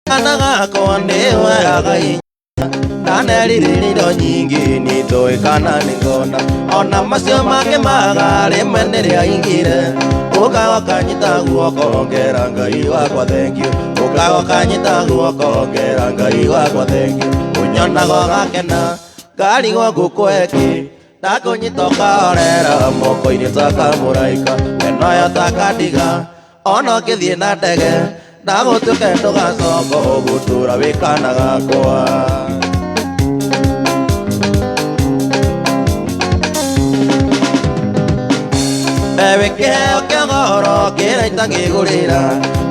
Kana gakwa nĩwoyaga inya ndanerirĩria indo nyingĩ nĩndoĩ kana nĩngona ona macio mangĩ maga rĩmwe nĩrĩaingire ũkaga ũkanyita guoko ngera Ngai wakwa thengiũ ũkaga ũkanyita guoko ngera Ngai wakwa thengiũ ũnyonaga ũgakena ngarigwo ngũkũhe ndakũnyita ũkahorera moko-inĩ ta kamũraika we noyo ta kandiga ona ũngĩthiĩ na ndege ndagũtuĩke ndũgacoka ũgũtũra wĩ kana gakwa. Ewe kĩheo kĩa goro kĩrĩa itangĩgũrĩra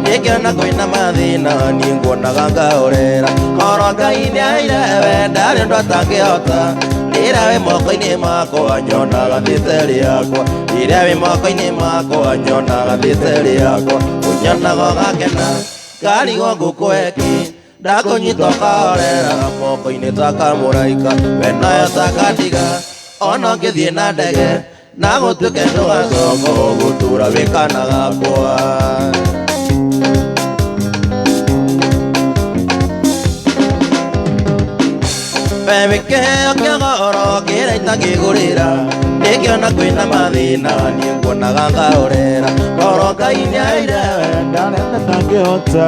nĩngĩona kwĩna mathĩna niĩ nguonaga ngahorera korwo Ngai nĩaheire we ndarĩ ũndũ atangĩhota rĩrĩa wĩ moko-inĩ makwa nyonaga thĩte rĩakwa rĩrĩa wĩ moko-inĩ makwa nyonaga thĩte rĩakwa ũnyonaga ũgakena ngarigwo ngũkũhe kĩ ndakũnyita ũkahorera moko-inĩ ta kamũraika we nayo ta kandiga ona ũngĩthiĩ na ndege na gũtuĩke ndũgacoka ũgũtũra wĩ kana gakwa. Wewe kĩheo kĩa goro kĩrĩa itangĩgũrĩra nĩngĩona kwĩna mathĩna niĩ nguonaga ngahorera korwo Ngai nĩaheire we ndarĩ ndangĩhota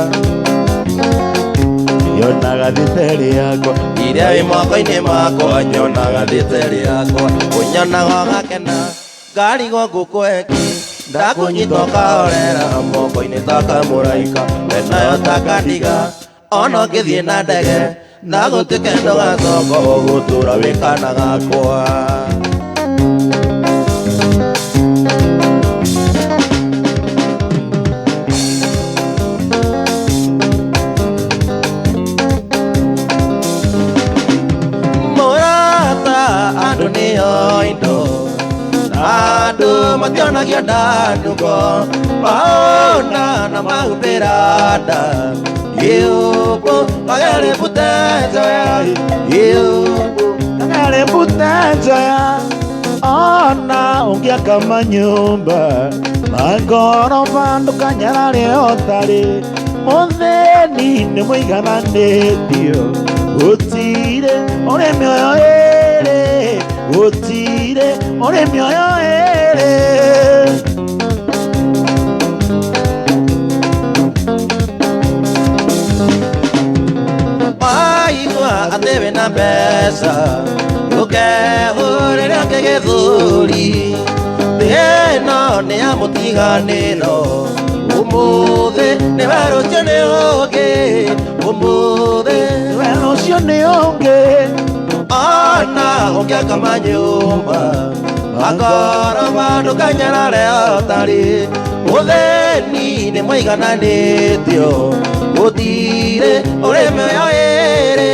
nyonaga thĩte rĩakwa iria wĩ moko-inĩ makwa nyonaga thĩte rĩakwa ũnyonaga ũgakena ngarigwo ngũkũhe kĩ ndakũnyita ũkahorera moko-inĩ ta kamũraika we nayo ta kandiga ona ũngĩthiĩ na ndege ndagũtuĩke ndũgacoka ũgũtũra wĩ kana gakwa. Mũrata andũ nĩo indo andũ mationagio ndanduko maona na mahumbĩra nda iũkũ kagere butenjoya iũkũ kagere butenjoya ona ũngĩaka manyũmba magoroba ndũkanyarare ũtarĩ mũthĩni nĩ mũigananĩtio gũtirĩ ũrĩ mĩoyo ĩrĩ gũtirĩ ũrĩ mĩoyo ĩrĩ. Waigua atĩ wĩna mbeca ũkehũrĩra gĩthũri thĩ ĩno nĩ ya mũtiganĩro ũmũthĩ nĩwe rũciũ nĩ ũngĩ ũmũthĩ nĩwe rũciũ nĩ ũngĩ ona ũngĩaka manyũmba magoroba ndũkanyarare ũtarĩ mũthĩni nĩ mũigananĩtio gũtirĩ ũrĩ mĩoyo ĩrĩ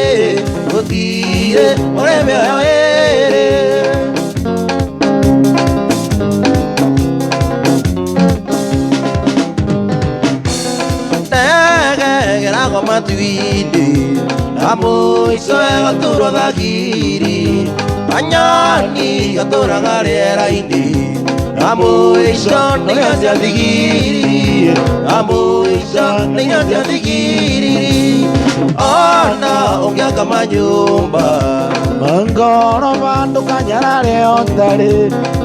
gũtirĩ ũrĩ mĩoyo ĩrĩ. Ndege ĩgeragwo matu-inĩ na mũico ĩgaturwo thagiri kanyoni gatũraga rĩera-inĩ na mũico nĩ irio cia thigiri na mũico nĩ irio cia thigiri ona ũngĩaka manyũmba mangoroba ndũkanyarare ũtarĩ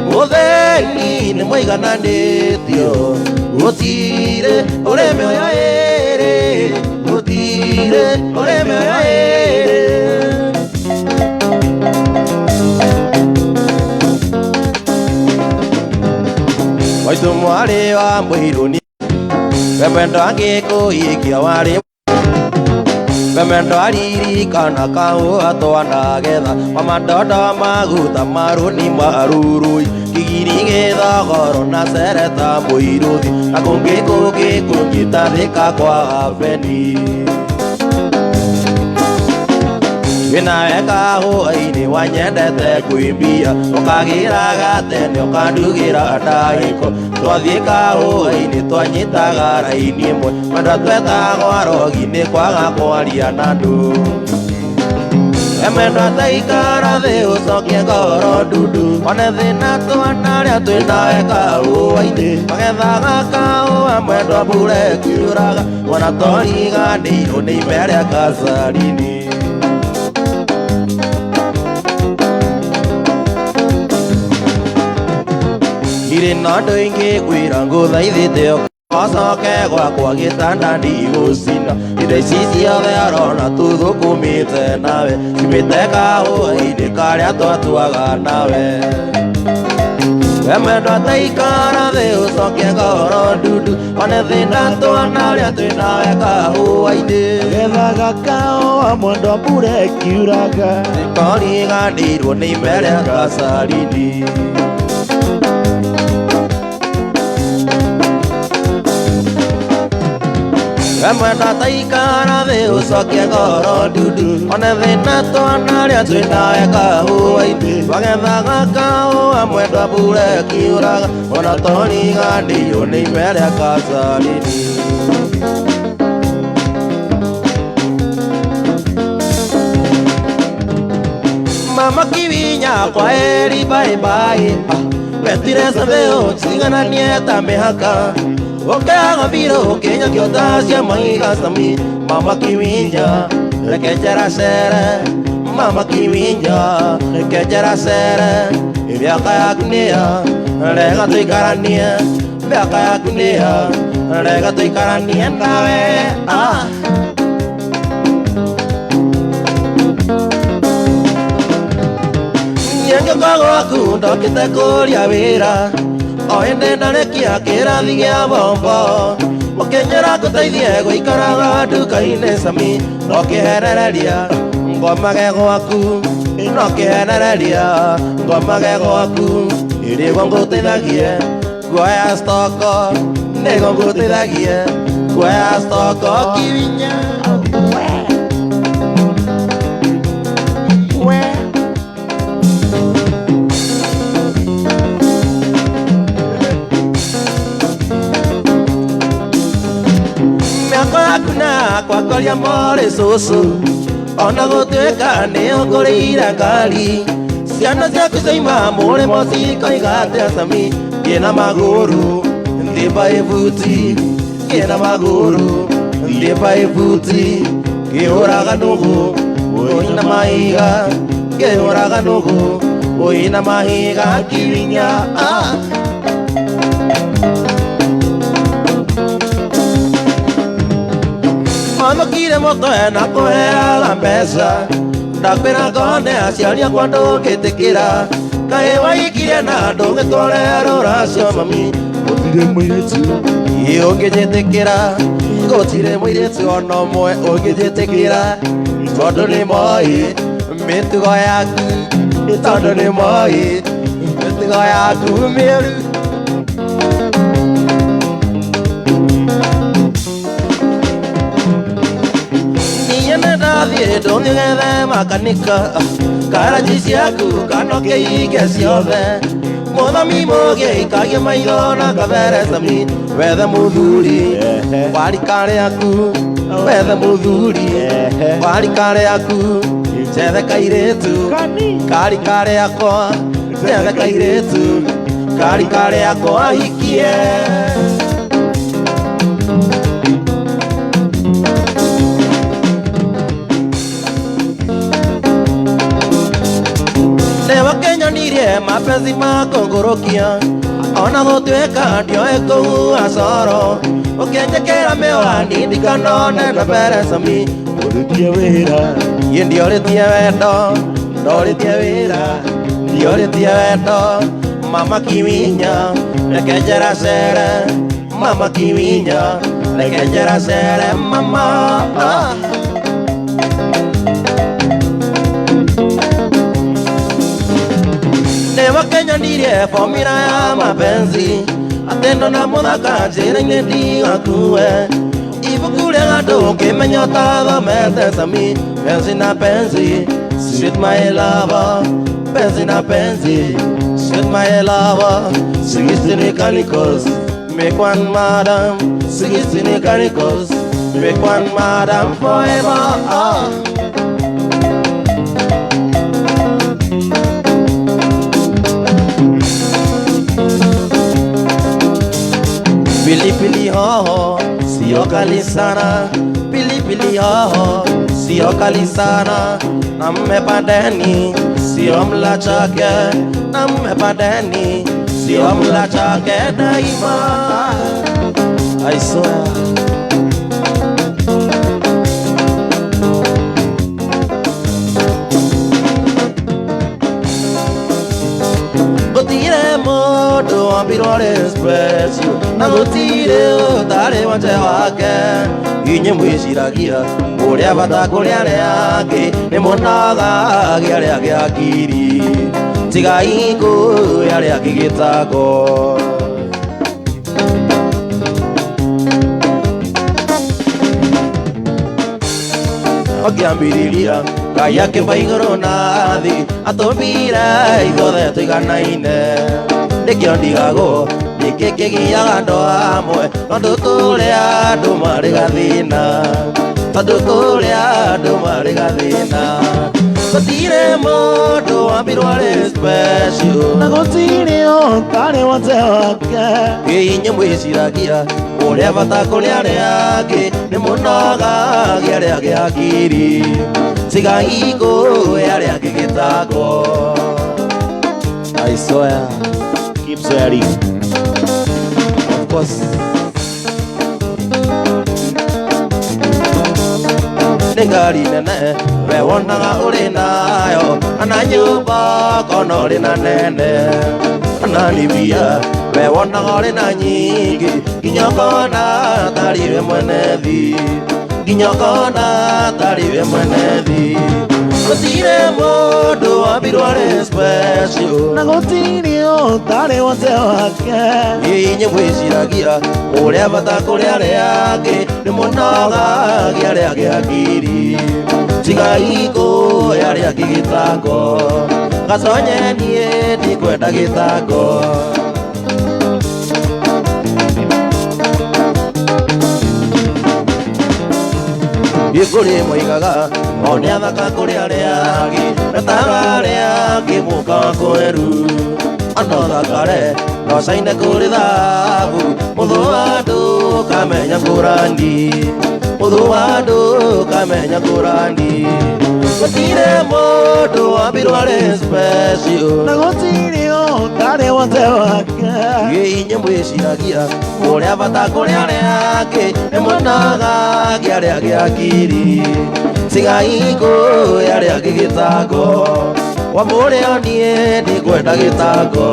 mũthĩni nĩ mũigananĩtio gũtirĩ ũrĩ mĩoyo ĩrĩ gũtirĩ ũrĩ mĩoyo ĩrĩ. Maitũ mwarĩ wa mũirũ we mwendo angĩkũhikia warĩ we mwendo aririkana kahũa twanagetha mamadondo maguta marũni marurui kigiri gĩthogoro na cereta mũirũthi na kũngĩ kũngĩ kũnyita thĩka kwa beni wĩnawe kahũa-inĩ wanyendete kwĩmbia ũkagĩraga tene ũkandugĩra ndagĩko twathiĩ kahũa-inĩ twanyitaga raini ĩmwe mwendwa twetagwo arogi nĩ kwaga kwaria na andũ. Emendo ataikara thĩ ũcokie ngoro ndundu one thĩna twana arĩa twĩnawe kahũa-inĩ magethaga kahũa mwendwa mbura ĩkiuraga ona toriganĩirwo nĩ ime rĩa kacarini. Ndirĩ na ũndũ ingĩkwĩra ngũthaithĩte ũcoke gwakwa gĩtanda ndigũcina indo ici ciothe arona tũthũkũmĩte nawe ciumĩte kahũa-inĩ karĩa twatuaga nawe. We mwendwa taikara thĩ ũcokie ngoro ndundu one thĩna twana arĩa twĩnawe kahũa-inĩ Gethaga kahũa mwendwa mbura ĩkiuraga nĩtoriganĩirwo nĩ ime rĩa kacarini. We mwendwa taikara thĩ ũcokie ngoro ndundu one thĩna twana arĩa twĩnawe kahũa-inĩ magethaga kahũa mwendwa mbura ĩkiuraga ona toriganĩirwo nĩ ime rĩa kacarini. Mama Kivinya kwa heri bye bye wetire sabeo cigananie ta mĩhaka ũkĩaga biro ũkĩnya kĩota cia maiga sami. Mama Kivinya reke njeracere Mama Kivinya reke njeracere mĩaka yaku nĩya rega tũikaranie mĩaka yaku nĩya rega tũikaranie nawe ah. Ngĩũka gwaku ndokĩte kũria wĩra o hĩndĩ ndarĩkia kĩrathi gĩa bombo ũkĩnjĩra ngũteithie gũikaraga nduka-inĩ sami no kĩhenereria ngomage gwaku no kĩhenereria ngomage gwaku nĩguo ngũteithagie kuoya stoko nĩguo ngũteithagie kuoya stoko Kivinya. Mĩaka yaku na kwakoria morĩ cũcũ ona gũtuĩka nĩ ũngũrĩire ngari ciana ciaku ciauma mũrĩmo cikoiga atĩa sami ngĩna magũrũ thimba ibuti ngĩna magũrũ thimba ibuti ngĩhũraga nũgũ ũina mahiga ngĩhũraga nũgũ ũina mahiga Kivinya ah. Mathũkire mũtwe na kũheaga mbeca ndakwĩra ngone aciari akwa ndũngĩtĩkĩra kaĩ waikire na ndũngĩtware rũracio mami Gũtirĩ mũirĩtu ĩ ũngĩnjĩtĩkĩra gũtirĩ mũirĩtu ona ũmwe ũngĩnjĩtĩkĩra tondũ nĩ moĩ mĩtugo yaku tondũ nĩ moĩ mĩtugo yaku mĩũru. Ndathiĩ ndũthiĩ gethe makanika karaji ciaku kana ũkĩhinge ciothe mũthami mũgĩ ikagie maitho na kabere sami wethe mũthuri wa rika rĩaku wethe mũthuri wa rika rĩaku njethe kairĩtu ka rika rĩakwa njethe kairĩtu ka rika rĩakwa hikie. Nĩwakenyonirie mapenzi makũngũrũkia ona gũtuĩka ndioĩ kũhua coro ũkĩnjĩkĩra mĩwani ndikanone na mbere sami Ũrĩtie wĩra niĩ ndiorĩtie wendo ndorĩtie wĩra ndiorĩtie wendo. Mama Kivinya reke njeracere Mama Kivinya reke njeracere mama ah. Nĩwakenyonirie formula ya mapenzi atĩ ndona mũthaka njĩra-inĩ ndigakue ibuku rĩa andũ ũkĩmenya ũtathomete sami penzi na penzi sweet my lover penzi na penzi sweet my lover sixteen calicos make one madam sixteen calicos make one madam forever ah. Pilipili hoho sio kali sana, pilipili hoho sio kali sana, na mmepandeni sio mla chake, na mmepandeni sio mla chake daima. I swear. Gutire mundu wambirwo arĩ special, na gũtirĩ ũtarĩ wanje wake. Inyuĩ mwĩciragia ũrĩa bata kũrĩ arĩa angĩ, nĩ muonaga arĩa angĩ akiri, tigai kũhe arĩa angĩ gĩtango. Ũkĩambĩrĩria Ngai akĩmba igũrũ na thĩ, atũmbire ithuothe tũiganaine. Nĩkĩo ndigagwo nĩkĩ kĩgiaga andũ amwe, tondũ kũrĩ andũ marĩ gathĩna, tondũ kũrĩ andũ marĩ gathĩna. Gũtirĩ mũndũ wambirwo arĩ special, na gũtirĩ ũtarĩ wonze wake. Inyuĩ mwĩciragia ũrĩa bata kũrĩ arĩa angĩ, nĩ muonaga arĩa angĩ akiri, tigai kũhe arĩa angĩ gĩtango. I swear. Keep swearing. Of course. Nĩ ngari nene we wonaga ũrĩ nayo, ana nyũmba kona ũrĩ na nene, ana nĩ mbia we wonaga ũrĩ na nyingĩ, nginya ũkona tarĩ we mwene thĩ, nginya ũkona tarĩ we mwene thĩ. Gũtirĩ mũndũ wambirwo arĩ special, na gũtirĩ ũtarĩ wonze wake. Inyuĩ mwĩciragia ũrĩa bata kũrĩ arĩa angĩ, nĩ muonaga arĩa angĩ akiri, tigai kũhe arĩa angĩ gĩtango. Gaconye niĩ ndikwenda gĩtango. Kũrĩ moigaga o nĩ athaka kũrĩ arĩa angĩ, metaga arĩa angĩ mũka kweru, ano thakare no caine kũrĩ thahabu, mũthũ wa andũ kamenya ngũrani, mũthũ wa andũ kamenya ngũrani. Gũtirĩ mũndũ wambirwo arĩ special, na gũtirĩ ũtarĩ wonze wake. Inyuĩ mwĩciragia ũrĩa bata kũrĩ arĩa angĩ, nĩ muonaga arĩa angĩ akiri, tigai kũhe arĩa angĩ gĩtango. Wa mũrĩo niĩ ndikwenda gĩtango.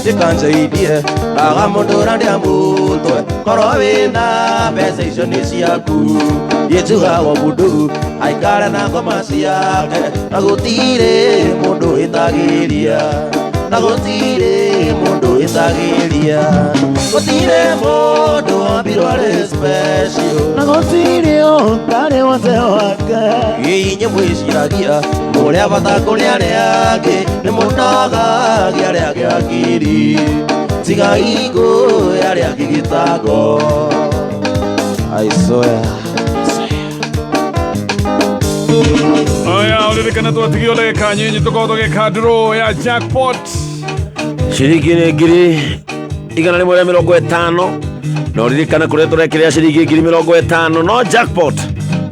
Ndikanjeithie ndaga mũndũ ũrĩa ndĩamũtwe, korwo wĩna mbeca icio nĩ ciaku. Njugaga mũndũ aikare na ngoma ciake, na gũtirĩ mũndũ wĩtagĩria, na gũtirĩ mũndũ wĩtagĩria. Gũtirĩ mũndũ wambirwo arĩ special, na gũtirĩ ũtarĩ wonze wake. Inyuĩ mwĩciragia ũrĩa bata kũrĩ arĩa angĩ, nĩ muonaga arĩa angĩ akiri, tigai kũhe arĩa angĩ gĩtango. I swear. Aya, uririkana twatigio ndagĩka nyinyi tũkorwo tũgĩka draw ya jackpot. Ciringi nĩ 150,000, na ũririkane kũrĩa tũrekĩrĩra ciringi 50,000, no jackpot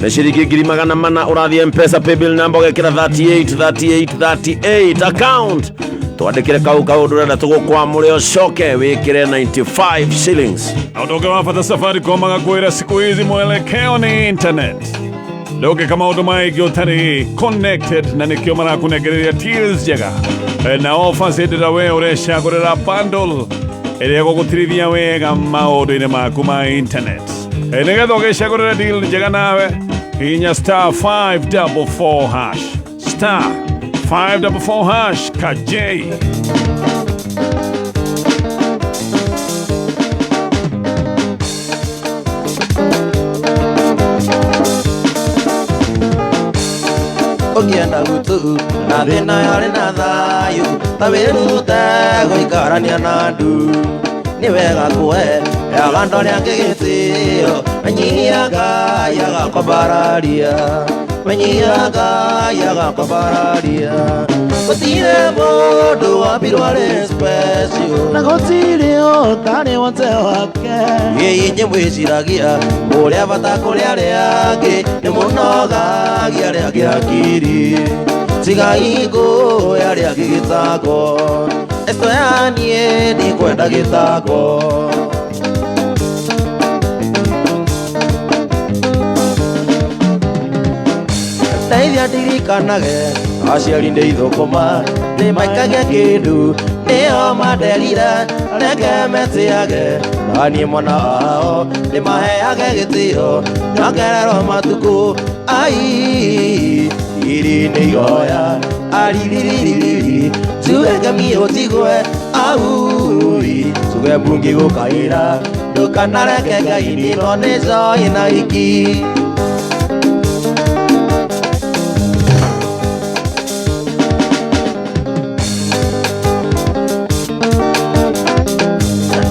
nĩ ciringi 400,000. Ũrathiĩ M-Pesa paybill number ũgekĩra 38 38 38 account, twandĩkĩre kau kaũndũ ũrenda tũgũkwamũre, ũcoke wĩkĩre 95 shillings. Na ũndũ ũngĩ wa bata, Safaricom magakwĩra siku hizi mwelekeo ni internet. Ndũngĩka maũndũ maingĩ ũtarĩ connected, na nĩkĩo marakũnengereria deals njega na offers hĩndĩ ĩrĩa we ũrecagũrĩra bundle ĩrĩa ĩgũgũtirithia wega maũndũ-inĩ maku ma internet. Nĩgetha ũgĩcagũrĩre deal njega nawe, hihinya star 544 hash, star 544 hash kajei. Ũngĩenda gutu na thĩna yarĩ na thayũ, ta wĩrute gũikarania na andũ. Nĩ wega kũhe yaga andũ arĩa angĩ gĩtĩo, anyihia Ngai agakwambararia, Menyiaga yagakwambararia gũtirĩ mũndũ wambirwo arĩ special Na gũtirĩ ũtarĩ wothe wake. Ĩĩ mwĩciragia ũrĩa bata kũrĩ arĩa angĩ nĩ mũnogagia arĩa angĩ hakiri tigai ngũĩ arĩa angĩ gĩtango esto ya niĩ ndikwenda gĩtango. Ndeithia ndirikanage aciari nĩ ithũkũma ndĩmaikagia kĩndũ nĩo manderire reke metĩage na niĩ mwana wao ndĩmaheage gĩtĩo nyongererwo matukũ ai iri nĩ ihoya aririririri tuge ngemi ũtigwe aui tuge mbungi gũkaĩra ndũkanareke Ngai nino nĩ njoi na iki.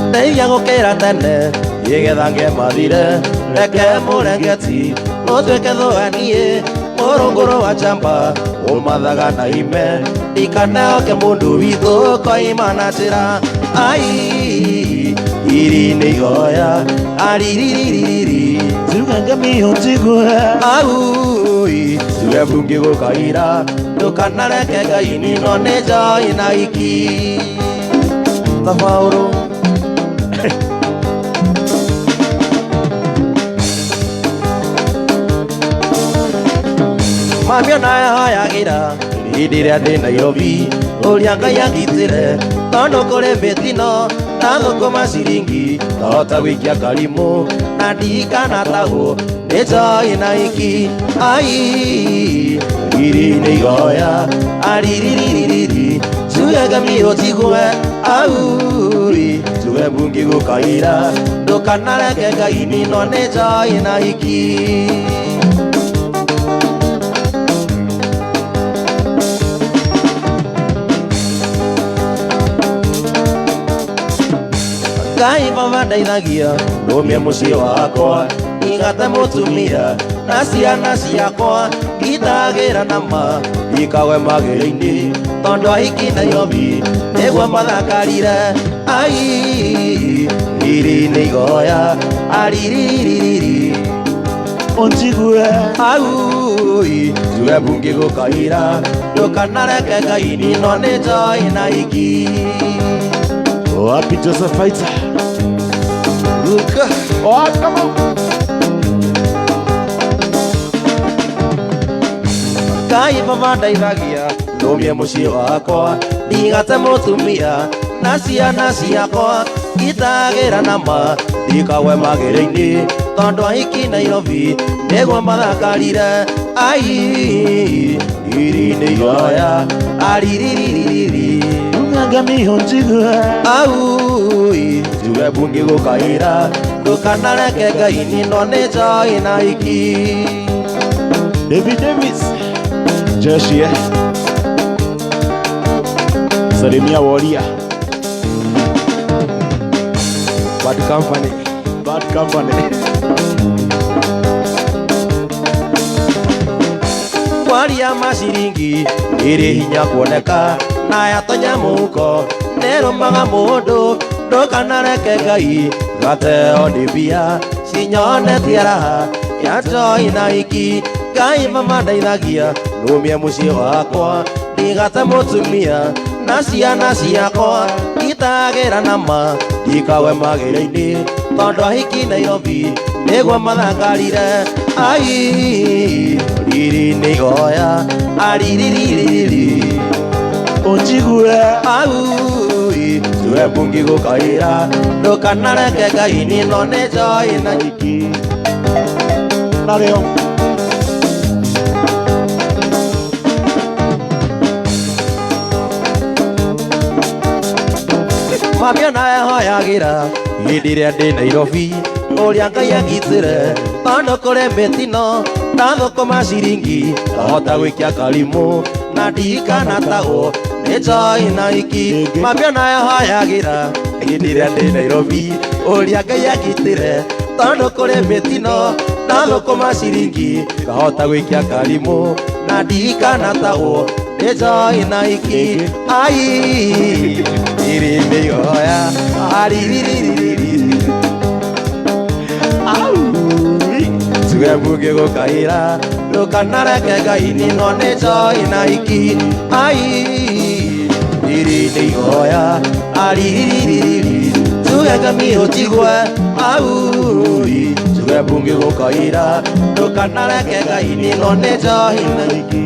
Ndeithia gũkĩra tene nĩgetha ngemathire reke mũrengeti ũtuĩke thũa niĩ mũrũngũrũ wa njamba ũmathaga na ime ndikaneoke mũndũ witũ koima na njĩra ai iri nĩ ihoya aririririri Tuge ngemi ũtigwe aui tuge mbungi gũkaira ndũkanareke Ngai nino nĩ njoi na iki tabaũrũ. Mami ona hoyagĩra hĩndĩ ĩrĩa ndĩ Nairobi ũrĩa Ngai angitĩre tondũ kũrĩ mĩtino na thũkũma ciringi ndahota gũikia karimũ na ndikanatahwo nĩ njoi na iki ai iri nĩ ihoya aririririri tuge ngemi ũtigwe aui tuge mbungi gũkaira ndũkanareke Ngai nino nĩ njoi na iki. Ngai baba ndeithagia ndũmie mũciĩ wakwa igate mũtumia na ciana ciakwa ngitagĩra nama ndikagwe magĩrĩ-inĩ tondũ ahiki Nairobi nĩguo mathakarire ai iri nĩ ihoya aririririri Ũnjigue aui tuge mbungi gũkaira ndũkanareke Ngai nino nĩ njoi na iki. Wapi Joseph Fighter? Luka. Oh, come on. Ngai baba ndeithagia ndũmie mũciĩ wakwa ndigate mũtumia na ciana ciakwa ngitagĩra nama ndikagwe magĩrĩ-inĩ tondũ ahiki Nairobi nĩguo mathakarire ai iri nĩ ihoya aririririri Tuge ngemi ũnjigue aui tuge mbungi gũkaira ndũkanareke Ngai nino nĩ njoi na iki. David Davis Jeshi eh? Salimia Woria. Bad company. Bad company. Kwaria maciringi ĩrĩ hinya kuoneka na yatonya mũhuko nĩrũmaga mũndũ ndũkanareke Ngai gateo nĩ mbia cinyonetie raha ya njoi na iki. Ngai mama ndeithagia nũmie mũciĩ wakwa ndigate mũtumia na ciana ciakwa ngitagĩra nama ndikagwe magĩrĩ-inĩ tondũ ahiki Nairobi nĩguo mathakarire ai riri nĩ ihoya aririririri Ũnjigue aui tuge mbungi gũkaira ndũkanareke Ngai nino nĩ njoi na iki Narĩo Mami ona hoyagĩra hĩndĩ ĩrĩa ndĩ Nairobi ũrĩa Ngai angitĩre tondũ kũrĩ mĩtino na thũkũma ciringi ndahota gũikia karimũ na ndikanatahwo nĩ njoi na iki. Mami ona hoyagĩra hĩndĩ ĩrĩa ndĩ Nairobi ũrĩa Ngai angitĩre tondũ kũrĩ mĩtino Ndathũkũma ciringi ngahota gwĩkia karimũ na ndirikana tagwo nĩ njoi na iki ai iri mĩoya ariririri au tuge mbunge gũkaĩra ndũkanareke Ngai ninwo nĩ njoi na iki ai iri nĩ ihoya ariririri tuge ngami ũtigwe au tuge mbunge gũkaĩra ndũkanareke Ngai ninwo nĩ njoi na iki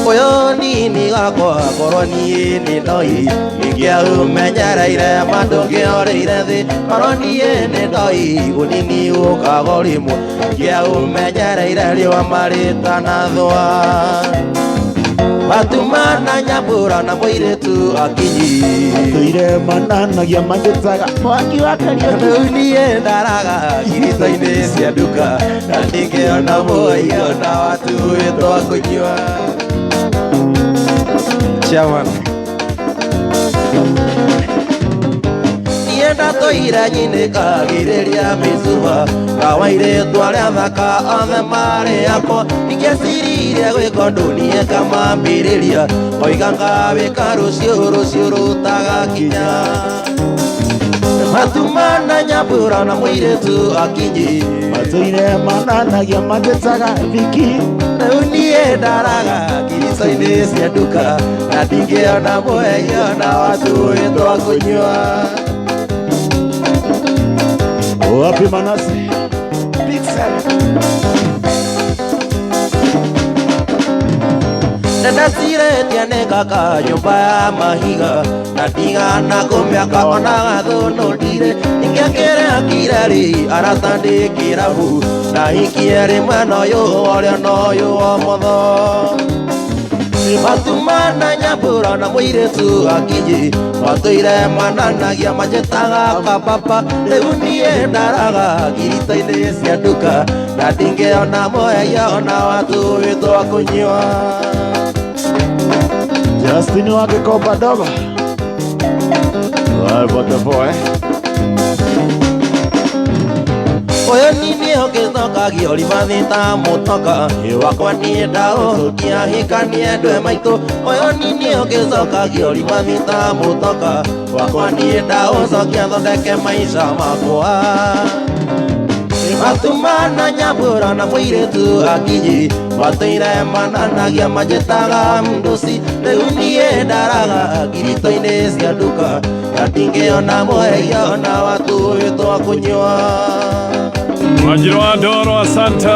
ũyũ nini gakwa korwo niĩ nĩ ndoi ingĩaumenyereire ma ndũngĩorĩire thĩ korwo niĩ nĩ ndoi ũnini ũkaga rĩmwe ingĩaumenyereire riũa marĩtanathũa Matuma na nyambura na mũirĩtu akinyi Matũire mananagia manjĩtaga mwaki wa Kariũki. Rĩu niĩ ndaraga ngirito-inĩ cia nduka na ndingĩona mũiyo na watuĩtwo kũnyua. Chairman. Niĩ ndatũire nyinĩkagĩrĩria mĩcuba kawairĩtwo arĩa thaka othe marĩ akwa ingĩeciririe gwĩka ũndũ niĩ ngamambĩrĩria oiga ngawĩka rũciũ rũciũ rũtagakinya Matuma na nyambura na mũirĩtu akinyi Matũire mananagia manjĩtaga Viki. Rĩu niĩ ndaraga ngirico-inĩ cia nduka na ndingĩona mũheyo na watuĩtwo kũnyua. Wapi Manase? Pixel. Ndacirĩtie nĩ ngaka nyũmba ya mahiga na ndigana kũmĩaka ona gathũnũ ndirĩ ingĩakĩrĩakire rĩ arata ndĩ kĩrabu na hikie rĩmwe na ũyũ ũrĩa na ũyũ omotho Matuma na nyambura na mũirĩtu akinyi matũire mananagia manjĩtaga kababa rĩu niĩ ndaraga ngirito-inĩ cia nduka na ndingĩona mũheyo na watuĩtwo kũnyua. Justin wa Gĩkomba Ndogo. What the boy? Ũyũ nini ũgĩthokagio ribathi ta mũtoka wakwa niĩ ndaũkia hikanie ndwe maitũ ũyũ nini ũgĩthokagio ribathi ta mũtoka wakwa niĩ ndaũcokia thondeke maica makwa Matuma na nyambura na mũirĩtu akinyi matũire mananagia manjĩtaga mnduci rĩu niĩ ndaraga ngirito-inĩ cia nduka na ndingĩona mũheyo na watuĩtwo kũnyua. Wanjiru wa Ndoro, asante.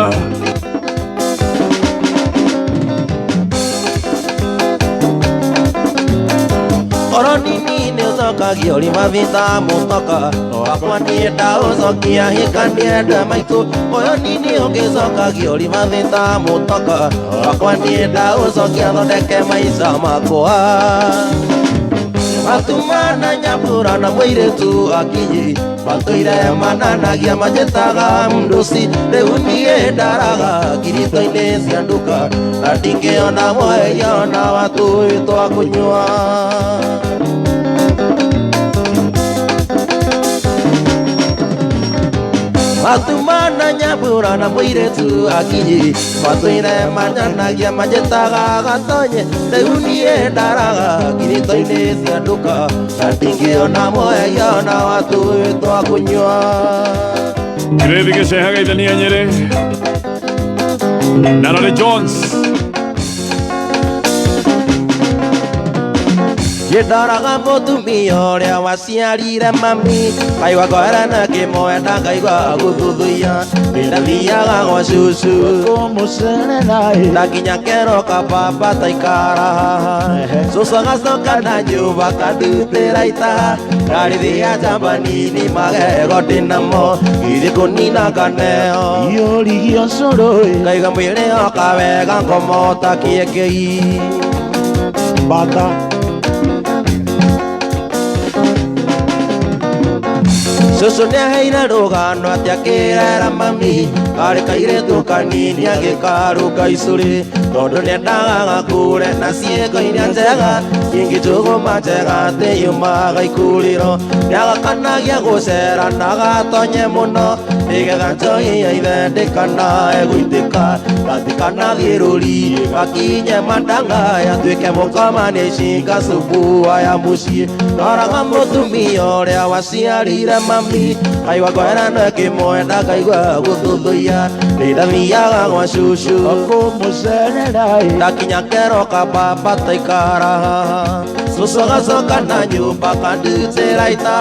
Oro nini nĩ ũcokagio ribathi ta mũtoka wakwa niĩ ndaũcokia hikanie ndwe maitũ ũyũ nini ũgĩcokagio ribathi ta mũtoka wakwa niĩ ndaũcokia thondeke maica makwa Matuma na nyambura na mũirĩtu akinyi matũire mananagia manjĩtaga mnduci rĩu niĩ ndaraga ngirito-inĩ cia nduka na ndingĩona mũheyo na watuĩtwo kũnyua. Matuma na nyambura na mũirĩtu akinyi matũire mananagia manjĩtaga gatonye rĩu niĩ ndaraga ngirito-inĩ cia nduka na ndingĩona mũheyo na watuĩtwo kũnyua. Ngirĩthi gĩceha geithania Nyĩrĩ na Ronnie Jones. Ndoraga mũtumia ũrĩa waciarire mami ngaigua ngoera na ngĩmwenda ngaigua gũthuthuia ndathiaga gwa cucu Kũmũcerera ĩ. na nginya keroka baba taikara haha cucu agacoka na nyũmba akandutĩra itaha ndarĩthia njamba nini magego ndĩnamo githĩ kũnina nganeo Iyũrigio cũrũ ĩ. ngaiga mwĩrĩ oka wega ngomota kĩengei Bata. Cũcũ nĩaheire rũgano atĩ akĩrera mami karĩ kairĩtu kanini agĩkarũka icũrĩ tondũ nĩendaga gakũre na ciĩko iria njega nyingĩ njũgũma njega atĩ yumaga ikurĩro nĩagakanagia gũcera na gatonye mũno nĩgetha njohi ya ithe ndĩkanae gũitĩka gatikanathiĩ rũri gakinye mandanga yatuĩke mũkoma nĩicinga subu ya mũciĩ noraga mũtumia ũrĩa waciarire mami kaigua ngorano ĩkĩmwenda kaigua gũthuthuia nĩndathiaga gwa cucu Kũmũcerera ndakinya keroka baba taikara haha cucu agacoka na nyũmba kandutĩra ita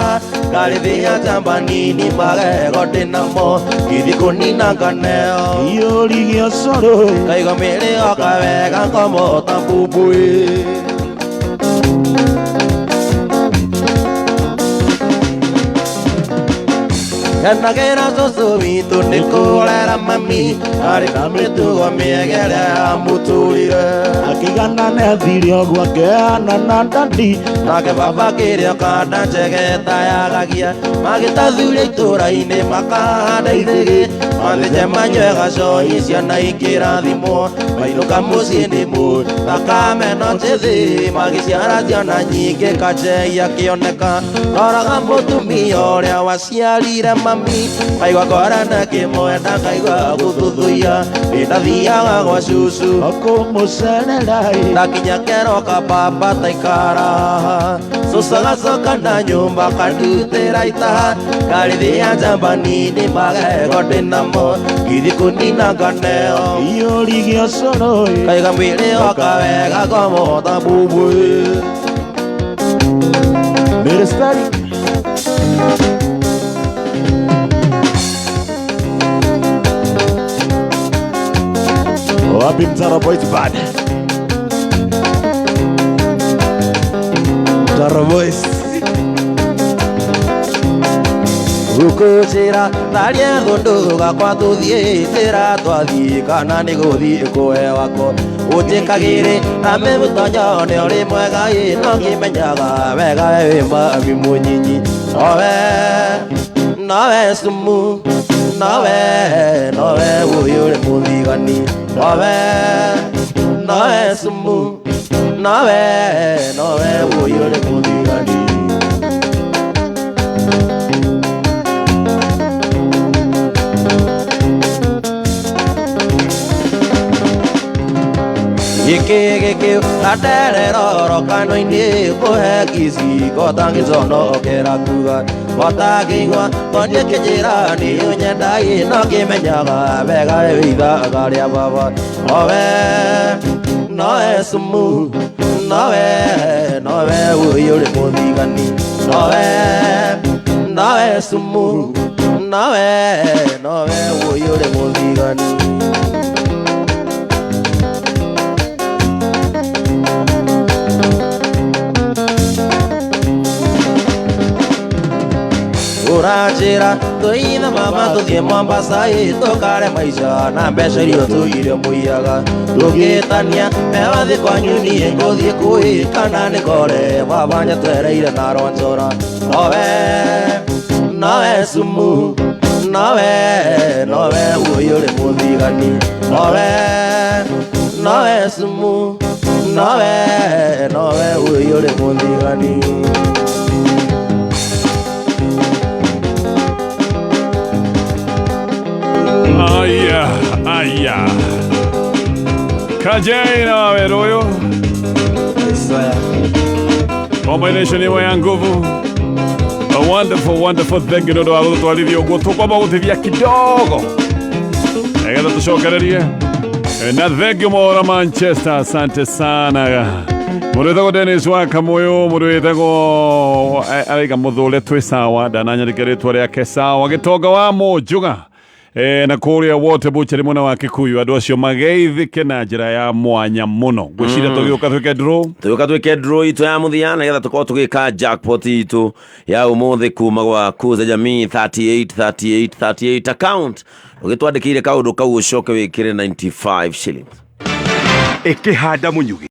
ngarĩthĩa njamba nini magego ndĩnamo ngithi kũnina nganeo Iyũrigia ũcũrũ kaigua mĩrĩ yoka wega ngomota mbumbui. Kenagĩra cũcũ witũ nĩ kũrera mami arĩ na mĩtugo mĩega ĩrĩa yamũtũrire Akĩgana nĩ athire ũguo akĩhana na ndandi nake baba kĩrĩa kanda njegeta yagagia magĩtathuria itũra-inĩ makahanda ithĩgĩ mathĩnje manyue gacoi ciana ikĩrathimwo mainũka mũciĩ nĩ mũĩ thakame no njĩthĩ magĩciara ciana nyingĩ kachei akĩoneka noraga mũtumia ũrĩa waciarire mami kaigua ngorana kĩmwenda kaigua gũthuthuia nĩndathiaga gwa cucu Kũmũcerera ndakinya keroka baba taikara cucu agacoka na nyũmba kandutĩra itaha ngarĩthĩa njamba nini magego ndĩnamo ngithi kũnina nganeo Iyũrigia ũcũrũ kaiga mwĩrĩ woka wega ngomota mbumbui. Mĩrĩstari Wapi Mtaro Boys Band? Mtaro Boys. Gũkũnjĩra tharia thũndũ gakwa tũthiĩ njĩra twathiĩ kana nĩ gũthiĩ kũhe wako ũnjĩkagĩrĩ na mĩmũtonyo nĩ ũrĩ mwega ĩ no ngĩmenyaga wega we wĩ mami mũnyinyi nowe nowe sumu nowe nowe ũyũ ũrĩ mũthigani nowe nowe sumu nowe nowe ũyũ ũrĩ mũthigani. Gĩkĩ gĩkĩ gatereroro kanua-inĩ kũhe kici gotangĩconokera kuga gotangĩigua tondũ kĩnjĩra nĩ ũnyenda ĩ no kĩmenyaga wega we wĩ ithaga rĩa baba nowe nowe sumu nowe nowe ũyũ ũrĩ mũthigani nowe nowe sumu nowe nowe ũyũ ũrĩ mũthigani. Ũranjĩra tũithe mama tũthiĩ Mombasa ĩ tũkare maica na mbeca iria tũire mũiyaga tũgĩtania mewathiĩ kwanyu niĩ ngũthiĩ kũĩ kana nĩ kore baba nyetereire na ronjora nowe nowe sumu nowe nowe ũyũ ũrĩ mũthigani nowe nowe sumu nowe nowe ũyũ ũrĩ mũthigani. Aya, aya. Kajei na Waweruyu. Combination imwe ya nguvu. A wonderful, wonderful thing nĩ ũndũ wa gũtũtwarithia ũguo tũkwamba gũtithia kidogo nĩgetha tũcokererie na thengiũ mohoro Manchester, asante sana mũndũ wĩtagwo Dennis wa Kamũyũ, mũndũ wĩtagwo araiga mũthũre twĩ sawa ndananyandĩke rĩtwa rĩake sawa gĩtonga wa Mũnjuga na kũrĩa wote buchari mwena wa Kikuyu andũ acio mageithĩke na njĩra ya mwanya mũno ngwĩciria tũgĩũka twĩke draw Tũgĩũka twĩke draw itũ ya mũthia nĩgetha tũkorwo tũgĩka jackpot itũ ya ũmũthĩ kuma gwa Kuza Jamii 38 38 38 account ũgĩtwandĩkĩire kaũndũ kau ũcoke wĩkĩre 95 shillings. Ĩkĩhanda mũnyugĩ.